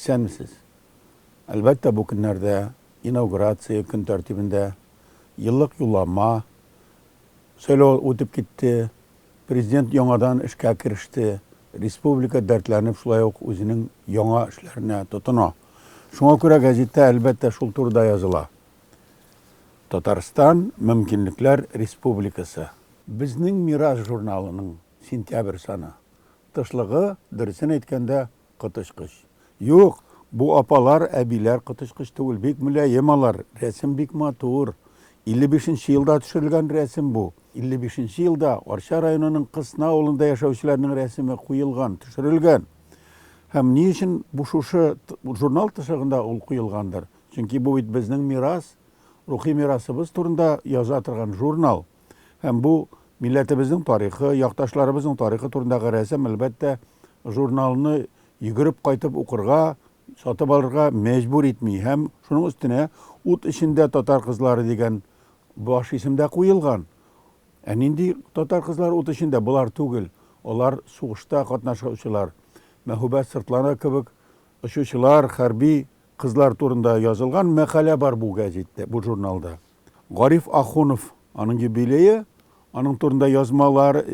Исәнмесез. Әлбәттә, бу көннәрдә инаугурация көн тәртибендә, еллык юллама, сайлау үтеп китте, президент яңадан эшкә кереште, республика дәртләнеп шулай ук үзенең яңа эшләренә тотына. Шуңа күрә гәзиттә, әлбәттә, шул турыда языла. Татарстан, мөмкинлекләр республикасы. Безнең мирас журналының сентябрь саны. Тышлыгы, дөресен әйткәндә, коточкыч. Юк, бу апалар, әбиләр коточкыч түгел, бик мөлаем алар, рәсем бик матур. 55 нче елда төшерелгән рәсем бу. 55 нче елда Арча районының Кысна авылында яшәүчеләрнең рәсеме куелган, төшерелгән. Һәм ни өчен бу шушы журнал тышлыгында ул куелгандыр? Чөнки бу бит безнең мирас, рухи мирасыбыз турында яза торган журнал. Һәм бу милләтебезнең тарихы, якташларыбызның тарихы турындагы рәсем, әлбәттә, журналны йөгереп кайтып укырга, сатып алырга мәҗбүр итми. Һәм шуның өстенә Ут эчендә татар кызлары дигән баш исем дә куелган. Ә нинди татар кызлары ут эчендә? Болар түгел. Алар сугышта катнашучылар. Мәһүбә Сыртланова кебек очучылар, хәрби кызлар турында язылган мәкалә бар бу гәзиттә, бу журналда. Гариф Ахунов, аның юбилее, аның турында язмалар,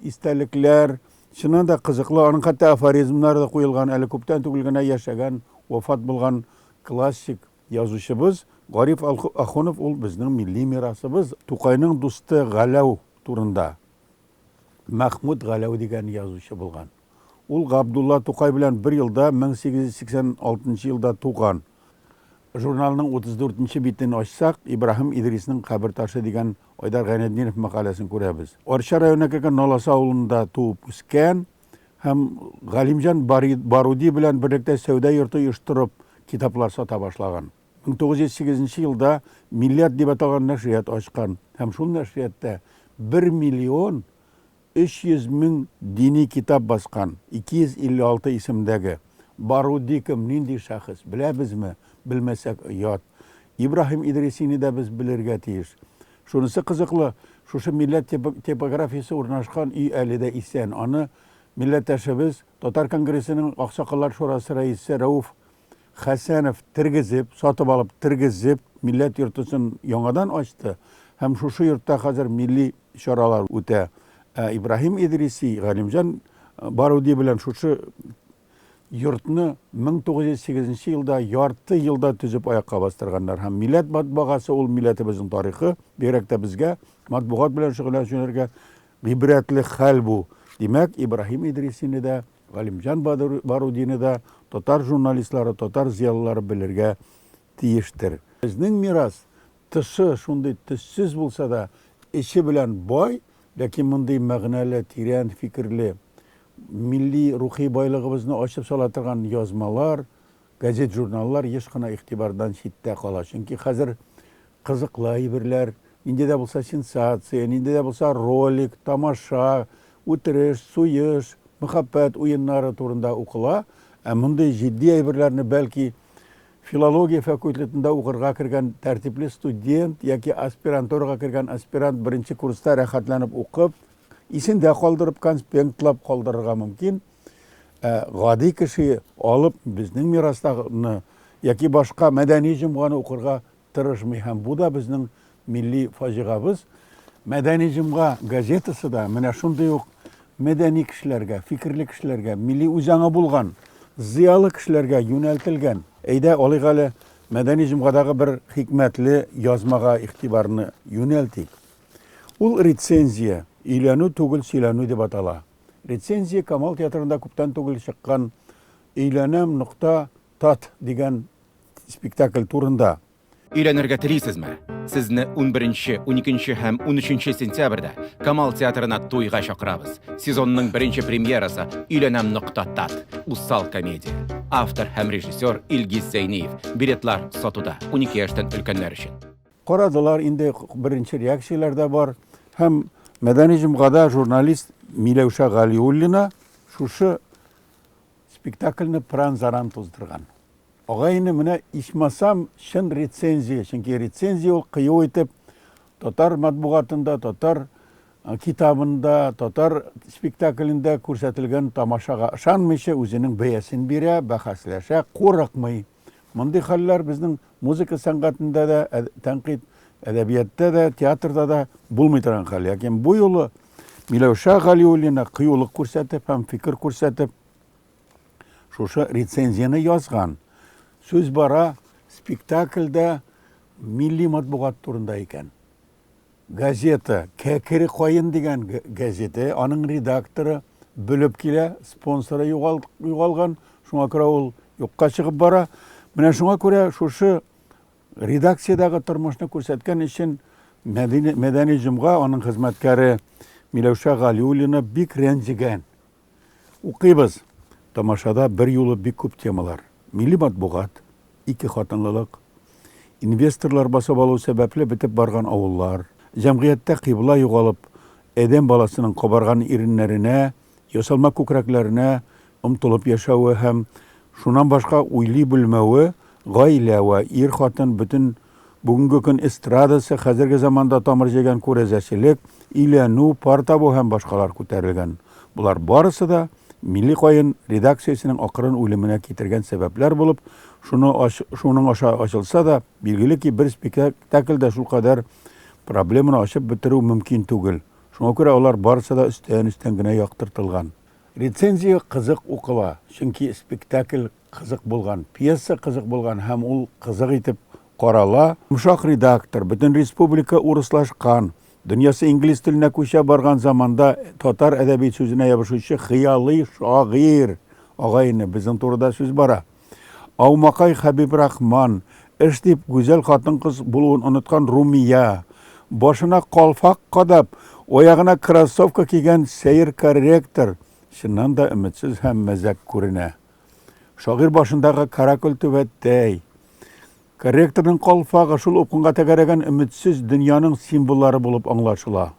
истәлекләр, чыннан да кызыклы, аның хәтта афоризмнары да куелган, әле күптән түгел генә яшәгән, вафат булган классик язучыбыз Гариф Ахунов ул безнең милли мирасыбыз. Тукайның дусты Галәү турында. Мәхмүт Галәү дигән язучы булган. Ул Габдулла Тукай белән бер елда, 1886 елда туган. Журналның 34 нче битен ачсак, Ибраһим Идриснең кабер ташы дигән Айдар Гайнетдинов мәкаләсен күрәбез. Арча районына кергән Наласа авылында туып үскән һәм Галимҗан Баруди белән берлектә сәүдә йорты оештырып, китаплар сата башлаган. 1908 нче елда Милләт дип аталган нәшрият ачкан һәм шул нәшриятта бер миллион 300 мең дини китап баскан, 256 исемдәге. Баруди кем, нинди шәхес, беләбезме? Белмәсәк, оят. Ибраһим Идрисине дә без белергә тиеш. Шунысы кызыклы, шушы Милләт типографиясе урнашкан өй әле дә исән. Аны милләттәшебез, Татар конгрессының Аксакаллар шурасы рәисе Рәүф Хәсәнов тергезеп, сатып алып тергезеп, Милләт йортысын яңадан ачты һәм шушы йортта хәзер милли чаралар үтә. Ә Ибраһим Идриси, Галимҗан Баруди белән шушы йортны 1908 елда ярты елда төзеп аякка бастырганнар. Һәм Милләт матбагасы ул милләтебезнең тарихы, бигрәк тә безгә, матбугат белән шөгыльләнүчеләргә гыйбрәтле хәл бу. Димәк, Ибраһим Идрисине дә, Галимҗан Барудины да татар журналистлары, татар зыялылары белергә тиештер. Безнең мирас тышы шундый төссез булса да, эче белән бай, ләкин мондый мәгънәле, тирән фикерле, милли рухи байлыгыбызны ачып сала торган язмалар, Газет-журналлар еш кына игътибардан читтә кала, чөнки хәзер кызыклы әйберләр, нинди дә булса сенсация, нинди дә булса ролик, тамаша, үтереш, суеш, мәхәббәт уеннары турында укыла, ә мондый җитди әйберләрне, бәлки, филология факультетында укырга кергән тәртипле студент яки аспирантурага кергән аспирант беренче курста рәхәтләнеп укып, исендә калдырып, конспектлап калдырырга мөмкин. Ә гади кеше алып безнең мирастагыны яки башка мәдәни җомганы укырга тырышмый һәм бу да безнең милли фаҗигабыз. Мәдәни җомга газетасы да менә шундый ук мәдәни кешеләргә, фикерле кешеләргә, милли үзаңы булган, зыялы кешеләргә юнәлтелгән. Әйдә, алыйк әле Мәдәни җомгадагы бер хикмәтле язмага игътибарны юнәлтик. Ул рецензия, Өйләнү түгел, сөйләнү дип атала. Рецензия Камал театрында күптән түгел чыккан Өйләнәм нокта тат дигән спектакль турында. Өйләнергә телисезме? Сезне унберенче, уникенче һәм унөченче сентябрьдә Камал театрына туйга чакырабыз. Сезонның беренче премьерасы Өйләнәм нокта тат, усал комедия. Автор һәм режиссер Илгиз Зәйниев. Билетлар сатуда, 12 яшьтән өлкәннәр өчен. Карадылар, инде беренче реакцияләр дә бар. Һәм Мәдәни җомгада журналист Миләүшә Галиуллина шушы спектакльне пыран-заран туздырган. Агай-эне, менә ичмасам чын рецензия, чөнки рецензия ул кыю итеп татар матбугатында, татар Китабында, татар спектаклендә күрсәтелгән тамашага ышанмыйча үзенең бәясен бирә, бәхәсләшә, курыкмый. Мондый хәлләр безнең музыка сәнгатендә дә, тәнкыйть әдәбиятта да, театрда да булмый торган хәл. Ләкин бу юлы Миләүшә Галиуллина кыюлык күрсәтеп һәм фикер күрсәтеп шушы рецензияне язган. Сүз бара спектакльдә милли матбугат турында икән. Газета, Кәкре каен дигән газета, аның редакторы бөлеп килә, спонсоры югал, югалган, шуңа күрә ул юкка чыгып бара. Менә шуңа күрә шушы редакциядәге тормышны күрсәткән өчен Мәдәни, Мәдәни җомга аның хезмәткәре Миләүшә Галиуллина бик рәнҗегән. Укыйбыз. Тамашада бер юлы бик күп темалар. Милли матбугат, ике хатынлылык, инвесторлар басып алу сәбәпле бетеп барган авыллар, җәмгыятьтә кыйбла югалып, адәм баласының кабарган иреннәренә, ясалма күкрәкләренә омтылып яшәве һәм шуннан башка уйлый белмәве, гаилә вә ир-хатын бөтен Бүгенге көн эстрадасы, хәзерге заманда тамыр җәйгән күрәзәчелек, өйләнү, пар табу һәм башкалар күтәрелгән. Болар барысы да Милли каен редакциясенең акрын үлеменә китергән сәбәпләр булып, шуны ач, шуның аша ачылса да, билгеле ки, бер спектакльдә шулкадәр проблеманы ачып бетерү мөмкин түгел. Шуңа күрә алар барысы да өстән-өстән генә яктыртылган. Рецензия кызык укыла, чөнки спектакль Кызык булган, пьеса кызык булган һәм ул кызык итеп карала. Йомшак редактор, бөтен республика урыслашкан, дөньясы инглиз теленә күчә барган заманда татар әдәби сүзенә ябышучы хыялый шагыйрь, агай-эне, безнең турыда сүз бара. Аумакай Хәбибрахман, эш дип гүзәл хатын-кыз булуын оныткан Румия, башына калфак кадап, аягына кроссовка кигән сәер корректор, чыннан да өметсез һәм мәзәк күренә. Шагыйрь башындагы каракөл түбәтәй, корректорның калфагы шул упкынга тәгәрәгән өметсез дөньяның символлары булып аңлашыла.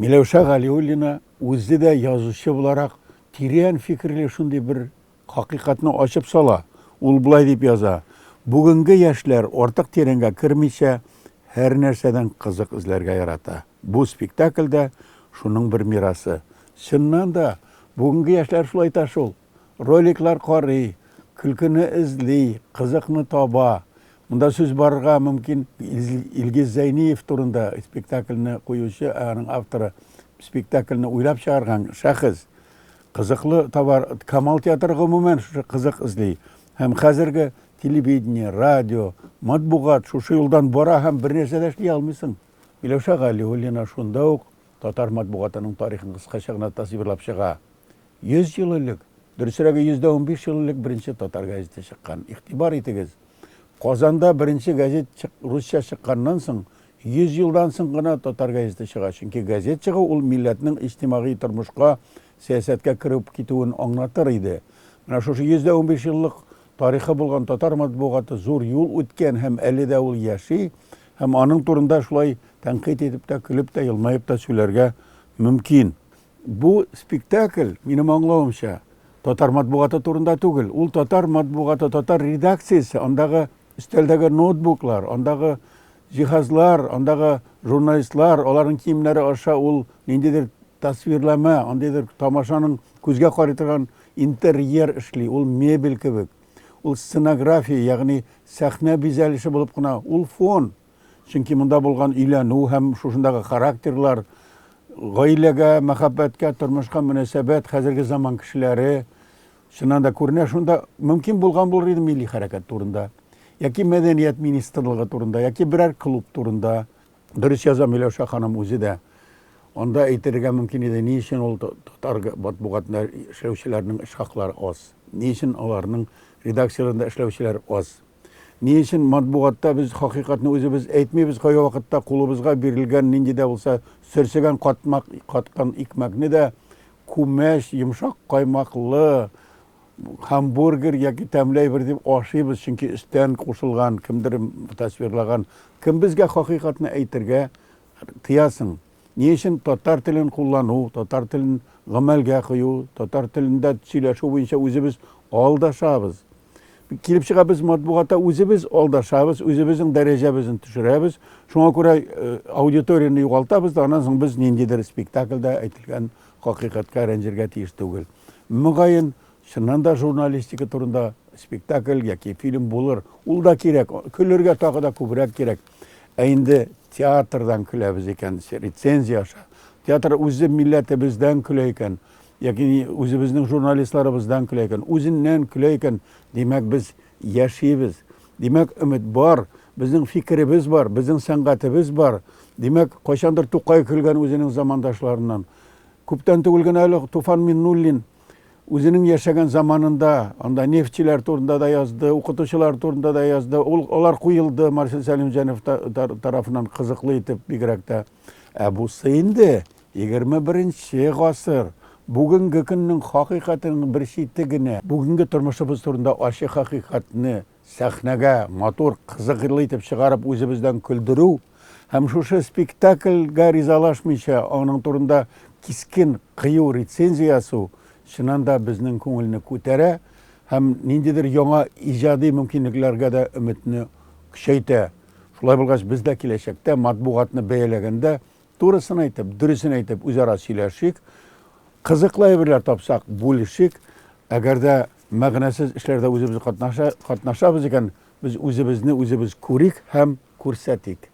Миләүшә Галиуллина үзе дә язучы буларак тирән фикерле шундый бер хакыйкатьне ачып сала. Ул болай дип яза, Бүгенге яшьләр артык тирәнгә кермичә, һәр нәрсәдән кызык эзләргә ярата. Бу спектакль дә шуның бер мирасы. Чыннан да, бүгенге яшьләр шулай та шул. Роликлар карый, көлкене эзли, кызыкны таба. Монда сүз барырга мөмкин Илгиз Зәйниев турында, спектакльне куючы, ә аның авторы, спектакльне уйлап чыгарган шәхес. Кызыклы товар, Камал театры гомумән шушы кызык эзли. Һәм хәзерге телевидение, радио, матбугат шушы юлдан бара һәм бернәрсә дә эшли алмыйсың. Миләүшә Галиуллина шунда ук татар матбугатының тарихын кыскача гына тасвирлап чыга. 100 ел элек, дөресрәге 115 ел элек беренче татар газеты чыккан. Игътибар итегез, Казанда беренче газет русча чыкканнан соң, 100 елдан соң гына татар газеты чыга. Чөнки газет чыгу ул милләтнең иҗтимагый тормышка, сәясәткә кереп китүен аңлатыр иде. Менә шушы 115 еллык тарихы булган татар матбугаты зур юл үткән һәм әле дә ул яши һәм аның турында шулай тәнкыйть итеп тә, көлеп тә, елмаеп та сөйләргә мөмкин. Бу спектакль, минем аңлавымча, татар матбугаты турында түгел. Ул татар матбугаты, татар редакциясе, андагы өстәлдәге ноутбуклар, андагы җиһазлар, андагы журналистлар, аларның киемнәре аша ул ниндидер тасвирлама, андыйдыр тамашаның күзгә карый торган интерьер эшли, ул мебель кебек. Ул сценография, ягъни сәхнә бизәлеше булып кына, ул фон. Чөнки монда булган өйләнү һәм шушындагы характерлар, гаиләгә, мәхәббәткә, тормышка мөнәсәбәт, хәзерге заман кешеләре чыннан да күренә. Шунда мөмкин булган булыр иде милли хәрәкәт турында, яки мәдәният министрлыгы турында, яки берәр клуб турында. Дөрес яза Миләүшә ханым үзе дә. Анда әйтергә мөмкин иде, ни өчен ул татар матбугатында эшләүчеләрнең эш хаклары аз, ни өчен аларның редакцияләрендә эшләүчеләр аз. Ни өчен матбугатта без хакыйкатьне үзебез әйтмибез, кай вакытта кулыбызга бирелгән нинди дә булса сөрсегән катмак, каткан икмәкне дә күмәч, йомшак каймаклы хамбургер яки тәмле әйбер дип ашыйбыз, чөнки өстән кушылган, кемдер тасвирлаган. Кем безгә хакыйкатьне әйтергә тыясың? Ни өчен татар телен куллану, татар телен гамәлгә кую, татар телендә сөйләшү буенча үзебез алдашабыз? Килеп чыга, без матбугатта үзебез алдашабыз, үзебезнең дәрәҗәбезне төшерәбез. Шуңа күрә э, аудиторияне югалтабыз да, аннан соң без ниндидер спектакльдә әйтелгән хакыйкатькә рәнҗергә тиеш түгел. Мөгаен, чыннан да журналистика турында спектакль яки фильм булыр. Ул да кирәк, көлергә тагы да күбрәк кирәк. Ә инде театрдан көләбез икән, рецензия аша. Театр үзе милләтебездән көлә икән, яки үзебезнең журналистларыбыздан көлә икән, үзеннән көлә икән, димәк, без яшибез. Димәк, өмет бар, безнең фикеребез бар, безнең сәнгатебез бар. Димәк, кайчандыр Тукай көлгән үзенең замандашларыннан. Күптән түгел генә әле Туфан Миннуллин үзенең яшәгән заманында анда нефтьчеләр турында да язды, укытучылар турында да язды. Ул алар куелды Марсель Сәлимҗанов тарафыннан кызыклы итеп бигрәк тә. Ә бусы инде 21 гасыр, бүгенге көннең хакыйкатенең бер чите генә. Бүгенге тормышыбыз турында ачы хакыйкатьне сәхнәгә матур, кызыклы итеп чыгарып үзебездән көлдерү һәм шушы спектакльгә ризалашмыйча аның турында кискен, кыю рецензия ясау чыннан да безнең күңелне күтәрә һәм ниндидер яңа иҗади мөмкинлекләргә дә өметне көчәйтә. Шулай булгач, без дә киләчәктә матбугатны бәяләгәндә Турысын әйтеп, дөресен әйтеп үзара сөйләшик. Кызыклы әйберләр тапсак, бүлешик. Әгәр дә мәгънәсез эшләрдә үзебез катнаша, катнашабыз икән, без үзебезне үзебез күрик һәм күрсәтик.